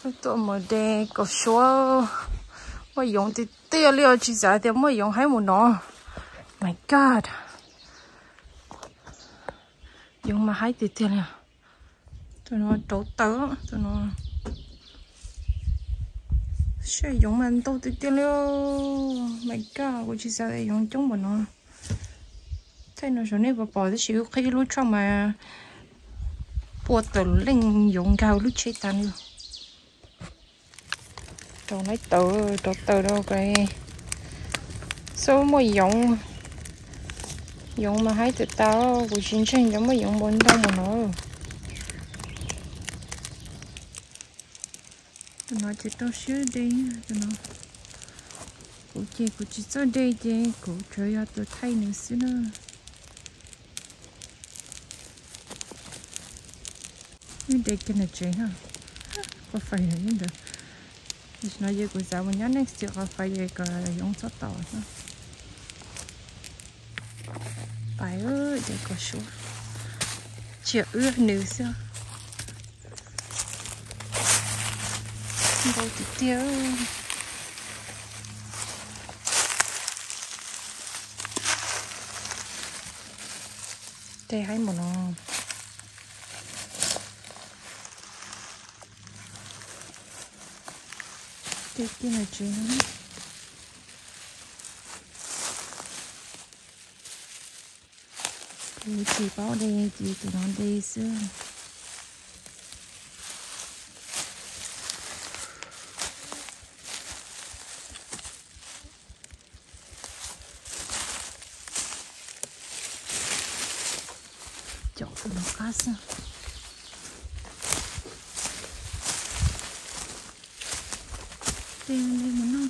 Tuaj mus de kaum suab, muaj yoov tiag tiag li os, tsis xav tias muaj yoov heev mus no. My God, yoov mas heev tiag tiag li. Tus no rauv taws, tus no siab yoov mas ntau tiag tiag li. My God, kuv tsis xav tias yoov coob npaum no. Thaij no saum nej puas pom, tab sis wb qhib lub tshuaj mas pua tawm leej yoov nkag lub tsheb tas li. Rauv laib taws, rauv taws rau xub muaj yoov. Yoov mas heev tiag tas, kuv tsis ntseeg cov muaj yoov npaum ntau npaum no. Tus no ces rau siab de, tus no. Kuv ces kuv tsis txawj de ces kuv tsuas yog tus thaij nws xwb na. Wb de kiag nram tsev no, qhov fais yog li ntawd. Tam sim no ces kuv xav mus nyob next to qhov fais kom yoov txhob tom xwb. Pais de kaum suab, tsis yog wb, nws xwb. Ntau tiag tiag. De heev npaum no. De kiag nram tsev no. Kuv tsis paub de ces tus no de xwb. Cov tus no qab xwb. De li mus noj.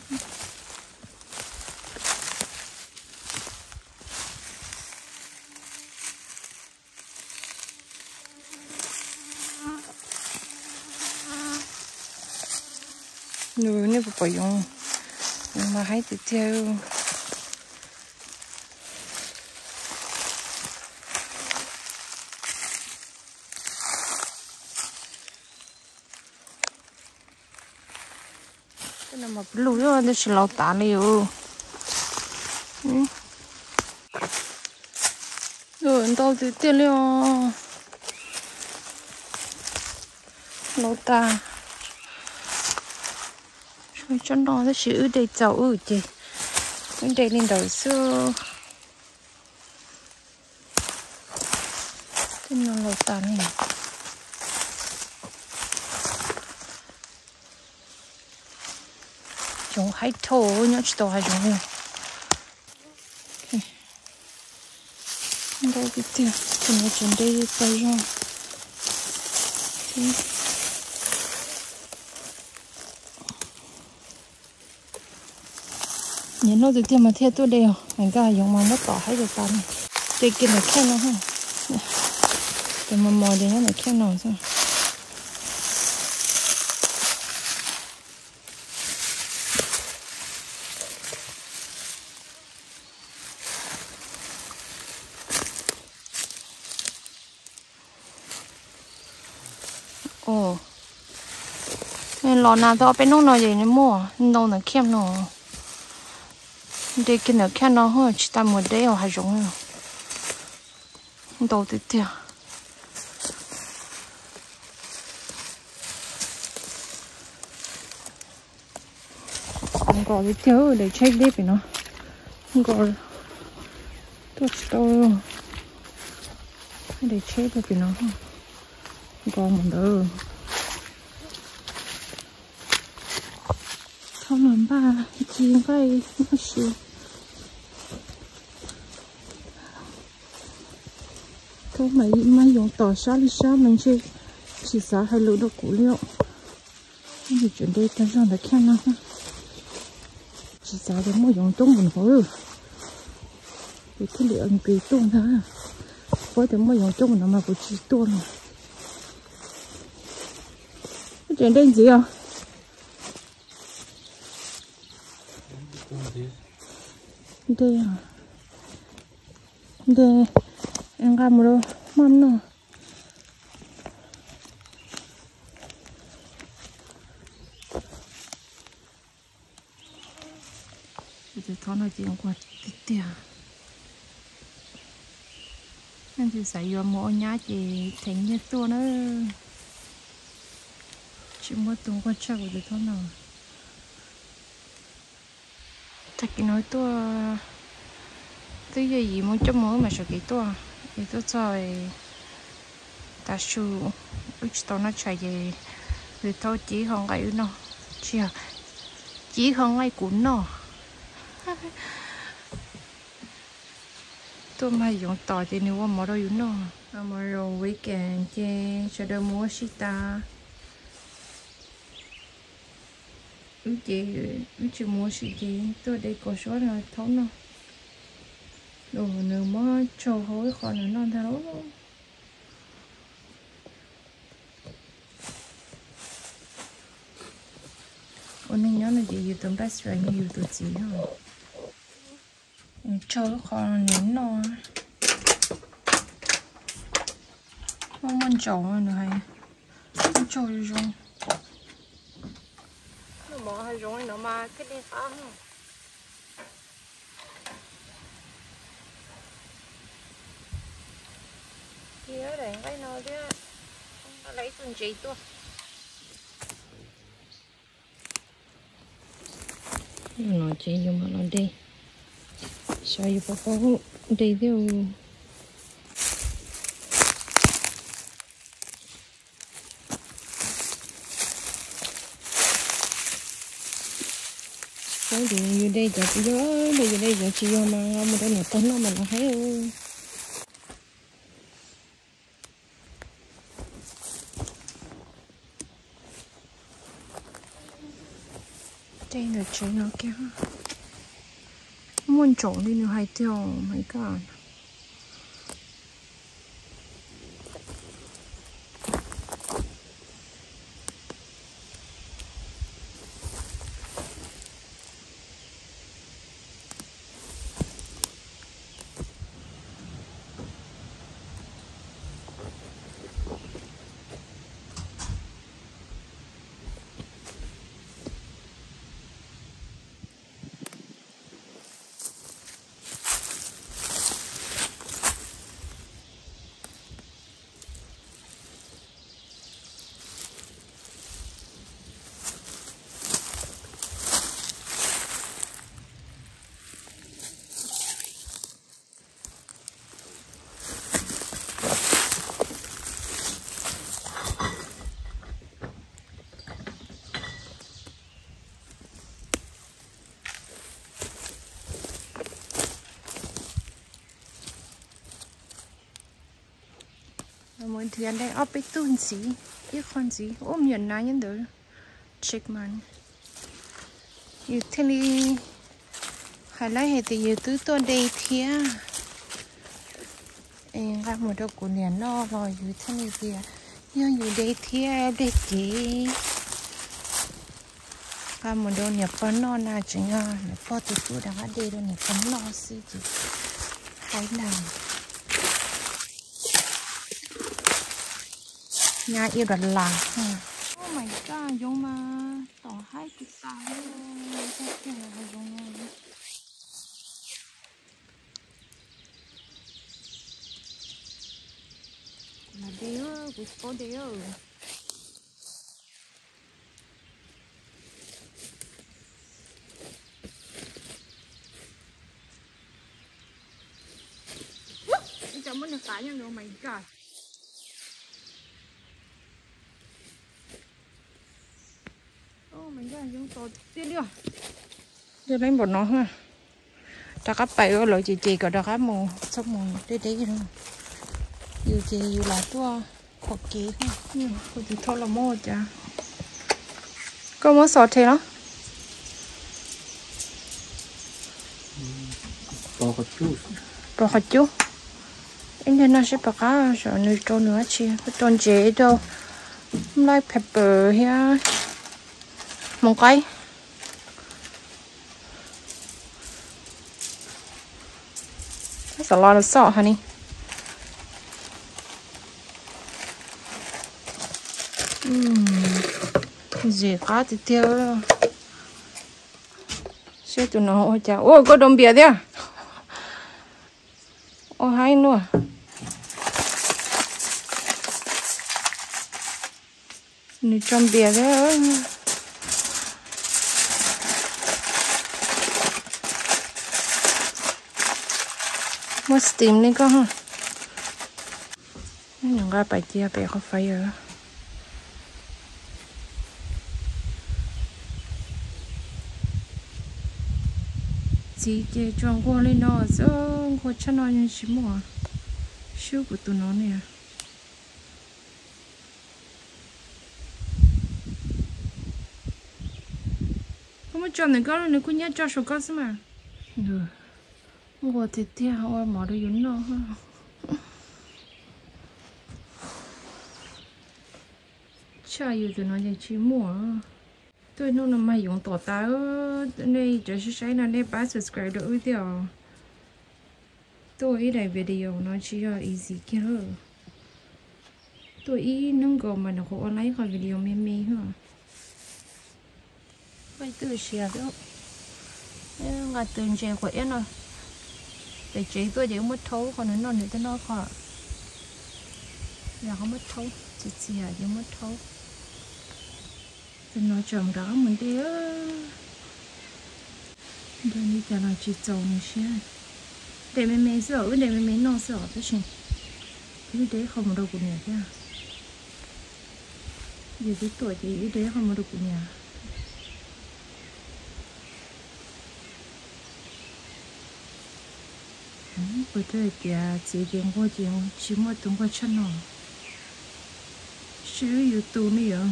Nws, nej puas pom yoov? Yoov mas heev tiag tiag. Tej no mas lug tab sis laus tas li os. Ntau tiag tiag li os. Laus tas. Tsob no tab sis wb de txaus wb ces wb de li ntawd xwb. Tej no laus tas li. Yoov heev dhau, nyob tsis tau hav zoov li. Ntau tiag tiag, tus no tseem de tau zog. Nyiam noj tiag tiag mas thiaj tuaj de os, mas nkaj yoov mas muab tom haib tas tas li. De kiag ntawm khej no, ces mos mos ces nyob ntawm khej no xwb. Los nag tau peb hnub no ces muaj ntau ntawm khej no. De kiag ntawm khej no tsis tas mus deb hauv hav zoov. Ntau tiag tiag. Nkos tiag tiag, daim tsheb deb pem no. Nkos tuaj tsis tau. Daim tsheb tuaj pem no. Nkos mus ntawd. Thaub mas npaj ci nqaij noj su. Thaub mas maj yoov tom sab li sab mas ntshe tsis xav hais lus rau kuv li os. Yus tseem de tag zog ntawm khej no. Tsis xav tias muaj yoov coob mus no. Kuv thiaj li nkis tuaj ntag. Paub tias muaj yoov coob mus no mas kuv tsis tuaj li. Tseem de ntxiv os. De, de, nqa mus rau maj noj. Tus thob no ces nquag tiag tiag. Leej twg xav yuav mus ua nyab ces them nyiaj tuaj na. Tsis muaj tus nquag tshaj kuv tus thob no. Tag kis no tuaj, twb yog yim moo coj moo wb mam sawv kev tuaj, es tuaj txog tav su wb tsis tau noj tshais ces nws tau cev ib qho nqaij wb noj, tsis yog, cev ib qho nqaij kuv noj. Tuaj mag yoov tos ces nws ua mov rau yus noj. Mov zoo weekend ces sawv daws mus ua si tas. Wb ces wb tsis mus ua si ces tuaj de kaus suab no thaub noj. Nws muab tsau hau ib qho nws noj ntag lauj. Ua neej nyob no ces yus tus best friend yog yus tus txiv. Tsau ib qho nws noj. Muaj muaj ntsaum nws hais, muaj tsau zoo. Noj mov hav zoov li no mas thiaj li qab. Cia daim nqaij no thiab, nqa ib tug ntses tuaj. No ces yus mam los de, xyov yus puas paub de thiab. Paub tias yus de cov puas yog, yus de cov tsis yog mas nqa mus rau niam pog noj mas lawv haib. Tej ntawm tsev no kiag, muaj ntsaum li nws hais tiag, my God. Mus nrhiav de ob peb tug ntxiv, ib qho ntxiv ub me nyuam nas nyob ntawd. Check mas yus thiaj li hais lawv hais tias yus twb tuaj de thiab. Es nqa mus rau kuv niam noj los yus thiaj li tias yog yus de thiab dej kev. Nqa mus rau niam pog noj na, tseem yog niam pog tus tub rov qab de rau niam pog noj xwb ces haib na. Nyab ib rov las. Oh my God, yoov mas tom haib kuv tas li. Kuv mas de, kuv tsis paub de. Ib cov muab nws qav nyob, oh my God. Oh my God, yoov tom tiag li os. Yog leej npaum no, rov qab pais ua lawv ces ces kom rov qab mus txhob mus deb deb. Yus ces yus lam tuaj qhuas kev. Kuv tus thauj los muab ua cas, koj muab xos rhe los? Pos qhov cub. Ib nteg noj seb puas qab, nws rau nws dab tsi, rau ntsev, rau black pepper thiab hmoov qaib. That's a lot of salt, honey. Zem qab tiag tiag. Coj tus no ua cas ua koj dua npias thiab. Ua haib luaj. Nws tso npias thiab. Muab steam li koj. Nws nqa pais cia pem qhov fire. Txiv ces tsuas nquag li no xwb, nquag tshaj no yeej tsis muaj. Swb kuv tus no ne. Koj muab tso ntawm koj, nws kuj nyab tso saum koj xwb mas. Nquag tiag tiag, ua mov rau yus noj. Tshaj yus tus no ces tsis muaj. Tuaj hnub no mas yoov tom tas, nej cov saib saib no nej pab subscribe rau wb thiab os. Tuaj ib daim video no tsis yog easy kiag. Tuaj ib hnub nkaus mas nws qhuav ua lawm ib qho video me me xwb. Paj twb siav xwb. Nqa tus ntses quav iab no pem tsev tuaj ces wb muab rhaub qhov nws noj nws twb noj qhov. Yog qhov muab rhaub txias txias ces muab rhaub. Tus no tseem rov qab mus de. Nrog li cas los tsis txaus nws siab. De me me xwb os, wb de me me noj xwb os tab sis wb de ib qho mus rau kuv niam thiab. Yus twb tuaj ces wb de ib qho mus rau kuv niam. Puas tias txiv ces nquag ces tsis muaj tus nquag tshaj no. Sib wb yus tus ne yom.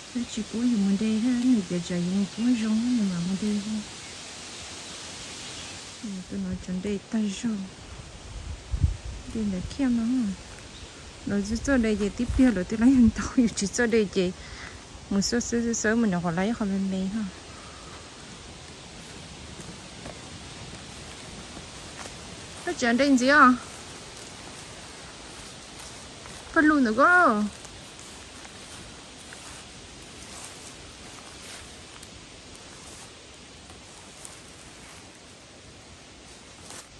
Twb tsis pub yus mus de thiab, nws tias tsam yus mus pub zoo nws mam mus de. Tus no tseem de tag zog. De ntawm khiaj no. Lawv txawj txawj de ces tib pliag lawv twb laib ntau, yus tsis txawj de ces mus xawb xawb xawb mus nyuam qhuav laib ib qho me me no. Koj tseem de ntxiv os? Paj lug ntawm koj.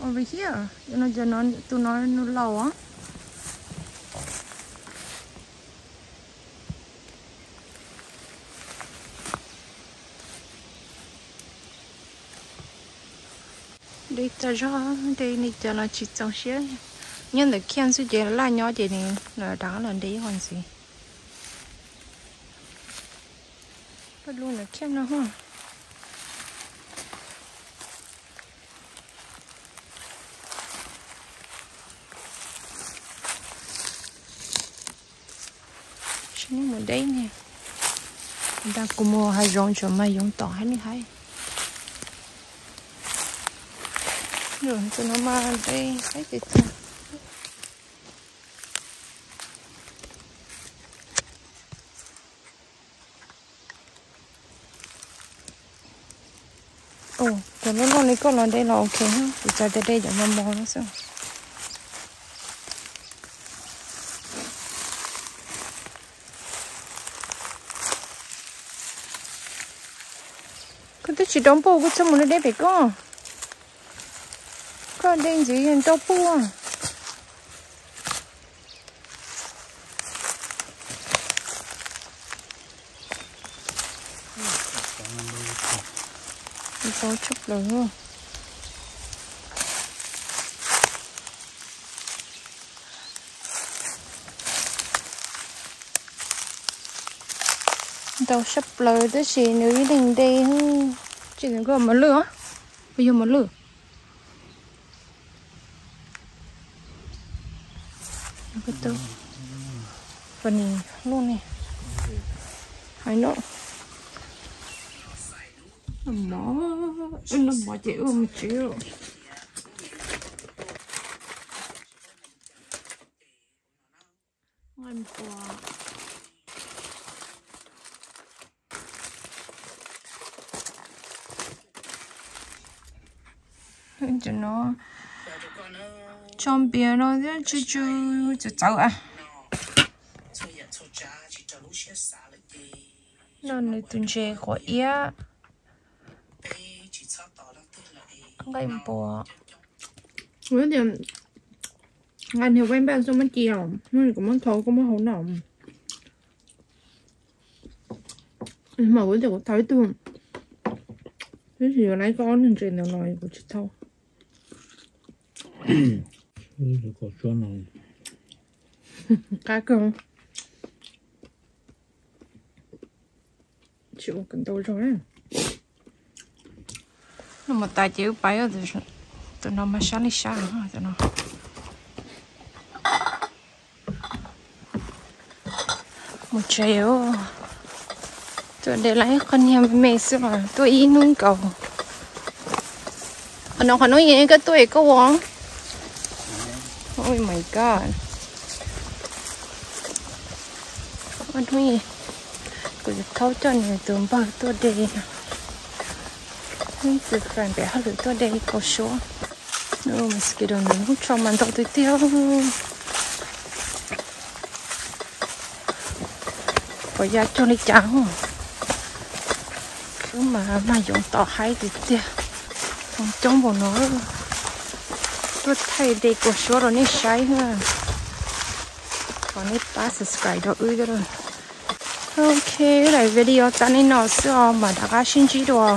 Over here, tus no nws laus os. De tag zog, de li cas los tsis txaus siab. Nyob ntawm khiaj xwb ces laj nyob ces nws los rov qab los de ib qho ntxiv. Paj lug ntawm khiaj no. Tsis mus deb ne. Ntag kuv mus hav zoov tseem mas yoov tom haib li haib. Tus no mas deb haib tiag tiag. Cov loj loj li koj los de los ok, kuv xav tias de cov mos mos no xwb. Koj twb tsis rau npuj, koj txhob mus de pem koj. Koj de ntxiv rau puj. Ntau tshaj plaws. Ntau tshaj plaws tab sis nws ib leeg de. Tsis nws koj mos lwj os, puas yog mos lwj? Funny lub ne. Hais no. Mov, wb noj mov ces wb mus tsev. Cov no tso npias no thiab tsw tsw txawv txawv a. Noj nws tus ntses quav iab nqaij npua. Kuv tias nqa niag vaj npaj xoj mab ci os, kuv muab thau koj muab hau noj. Mas kuv tias kuv thau ib tug, tab sis yuav laib koj ob niag ntses ntawd los kuv tsis thau. Qab kawg. Tsis ua kawm ntau zog na. Noj mus tas ces wb pais, tus no mas sab li sab tus no. Mus tsev, tuaj de lawm ib qho niag me me xwb los tuaj ib hnub nkaus. Qhov no qhov hnub koj tuaj koj ua. Oh my god. Kuv thaub coj nws tus npawg tuaj de, ib tug friend pem hauj lwm tuaj de kaus suab. Mosquito nws lub tsho mas ntau tiag tiag. Pom ya cuag li cas, wb mas mag yoov tom haib tiag tiag. Coob npaum no, tuaj thaij de kaus suab rau nej saib. Thov nej pab subscribe rau wb. Ok, daim video tas li no xwb os, mam rov qab sib ntsib dua.